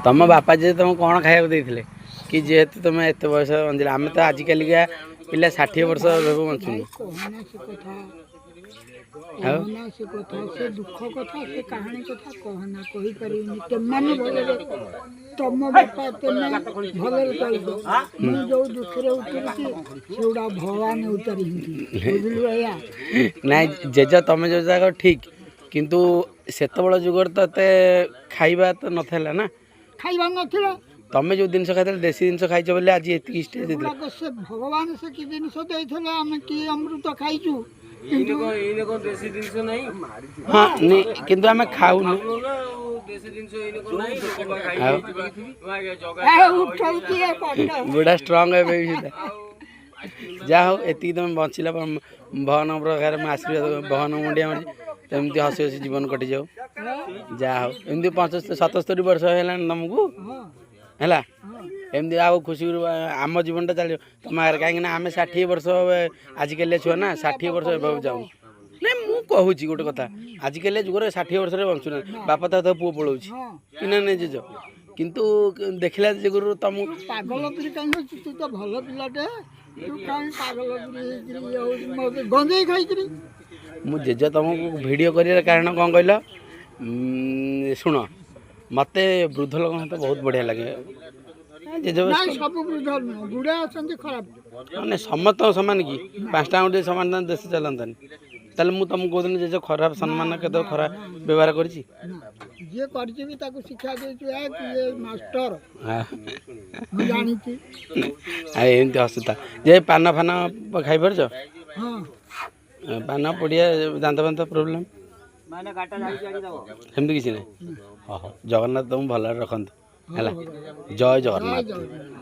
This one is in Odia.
ତମ ବାପା ଜେଜେ ତମକୁ କ'ଣ ଖାଇବାକୁ ଦେଇଥିଲେ କି ଯେହେତୁ ତମେ ଏତେ ବୟସ ବଞ୍ଚିଲ? ଆମେ ତ ଆଜିକାଲିକା ପିଲା 60 ବର୍ଷ ହେବ ବଞ୍ଚୁନୁ। ଭାଇ, କହନା ସେ କଥା। ଆଉ କହନା ସେ କଥା, ସେ ଦୁଃଖ କଥା, ସେ କାହାଣୀ କଥା କହନା, କହିପାରିବିନି। ତମେମାନେ ଭଲରେ, ତମ ବାପା ତେମେ ଭଲରେ ଚଳିବ। ମୁଁ ଯୋଉ ଦୁଃଖରେ ଉତୁରିଛି, ସେଗୁଡ଼ା ଭଗବାନ ଉତାରିଛନ୍ତି, ବୁଝିଲୁ ଆଜ୍ଞା? ନାଇଁ ଜେଜ, ତମେ ଯୋଉ ଜାଗା ଠିକ୍, କିନ୍ତୁ ସେତେବେଳେ ଯୁଗରେ ତ ଏତେ ଖାଇବା ତ ନଥିଲା ନା। ଖାଇବା ନଥିଲା। ତମେ ଯୋଉ ଜିନିଷ ଖାଇଥିଲ, ଦେଶୀ ଜିନିଷ ଖାଇଛ ବୋଲି ଆଜି ଏତିକି ଷ୍ଟେଜ୍ ଦେଇଥିଲ। ସେଗୁଡ଼ାକ ସେ ଭଗବାନ ସେ କି ଜିନିଷ ଦେଇଥିଲେ, ଆମେ କି ଅମୃତ ଖାଇଛୁ, କିନ୍ତୁ ଏଇନେ କଣ ଦେଶୀ ଜିନିଷ ନାହିଁ? ହଁ, କିନ୍ତୁ ଆମେ ଖାଉନୁ। ନା, ଆଉ ଦେଶୀ ଜିନିଷ ଏଇନେ କଣ ନାହିଁ? ଲୋକ ବା ଖାଇ ଆଉ ଜଗା ଉଠଉଛି ଏ ପଟ। ବୁଢ଼ା ଷ୍ଟ୍ରଙ୍ଗ ଏବେ ବି ସୁଦ୍ଧା। ଯାହା ହଉ, ଏତିକି ତମେ ବଞ୍ଚିଲା, ଭଗବାନଙ୍କ ପ୍ରକାର ମୁଁ ଆଶୀର୍ବାଦ, ଭଗବାନ ମୁଣ୍ଡିଆ ମାରୁଛି, ଏମିତି ହସି ହସି ଜୀବନ କଟିଯାଉ। ଯାହା ହଉ, ଏମିତି 75 77 ବର୍ଷ ହେଲାଣି ତମକୁ। ହଁ। ହେଲା, ଏମିତି ଆଉ ଖୁସି ଆମ ଜୀବନଟା ଚାଲିବ ତମ ଆଗରେ, କାହିଁକି ନା ଆମେ 60 ବର୍ଷ ଆଜିକାଲି ଛୁଆ ନା, 60 ବର୍ଷ ଏବେ ଯାଉନୁ। ନାଇଁ, ମୁଁ କହୁଛି ଗୋଟେ କଥା, ଆଜିକାଲି ଯୁଗରେ 60 ବର୍ଷରେ ବଞ୍ଚୁନାହାନ୍ତି। ବାପା ତ ପୁଅ ପଳଉଛି କି ନା? ନାଇଁ ଜେଜ, କିନ୍ତୁ ଦେଖିଲା ଯୁଗରୁ ତମକୁ ପାଗଳ ପରି କାହିଁ ହଉଛୁ? ତୁ ତ ଭଲ ପିଲାଟେ, ତୁ କାହିଁ ପାଗଳ ପରି ହେଇକିରି ଇଏ ହଉଛୁ ମୋତେ ଗଞ୍ଜେଇ ଖାଇକିରି? ମୁଁ ଜେଜ ତମକୁ ଭିଡ଼ିଓ କରିବାର କାରଣ କ'ଣ କହିଲ? ଶୁଣ, ମୋତେ ବୃଦ୍ଧ ଲୋକଙ୍କ ସହିତ ବହୁତ ବଢ଼ିଆ ଲାଗେ ଜେଜ। ନାଇଁ, ସବୁ ବୃଦ୍ଧ ନୁହଁ, ଗୁଡ଼େ ଅଛନ୍ତି ଖରାପ। ମାନେ ସମସ୍ତଙ୍କ ସମାନ କି? 5ଟା ଆଙ୍ଗୁଠି ସମାନ ଦେଶ ଚାଲନ୍ତାନି। ତାହେଲେ ମୁଁ ତମକୁ କହୁଥିଲି ଜେଜ, ଖରାପ ସମ୍ମାନ କେତେ ଖରାପ ବ୍ୟବହାର କରିଛି? ନା, ଯିଏ କରିଛି ବି ତାକୁ ଶିକ୍ଷା ଦେଇଛୁ। ଏ କିଏ ମାଷ୍ଟର, ମୁଁ ଜାଣିଛି। ଆଉ ଏମିତି ହସୁଥା ଯେ ପାନ ଫାନ ଖାଇପାରୁଛ? ହଁ। ପାନ ପଡ଼ିଆ, ଦାନ୍ତ ଫାନ୍ତ ପ୍ରୋବ୍ଲେମ୍ ସେମିତି କିଛି ନାହିଁ। ହଉ, ଜଗନ୍ନାଥ ତମକୁ ଭଲରେ ରଖନ୍ତୁ। ହେଲା, ଜୟ ଜଗନ୍ନାଥ। ଜୟ ଜଗନ୍ନାଥ।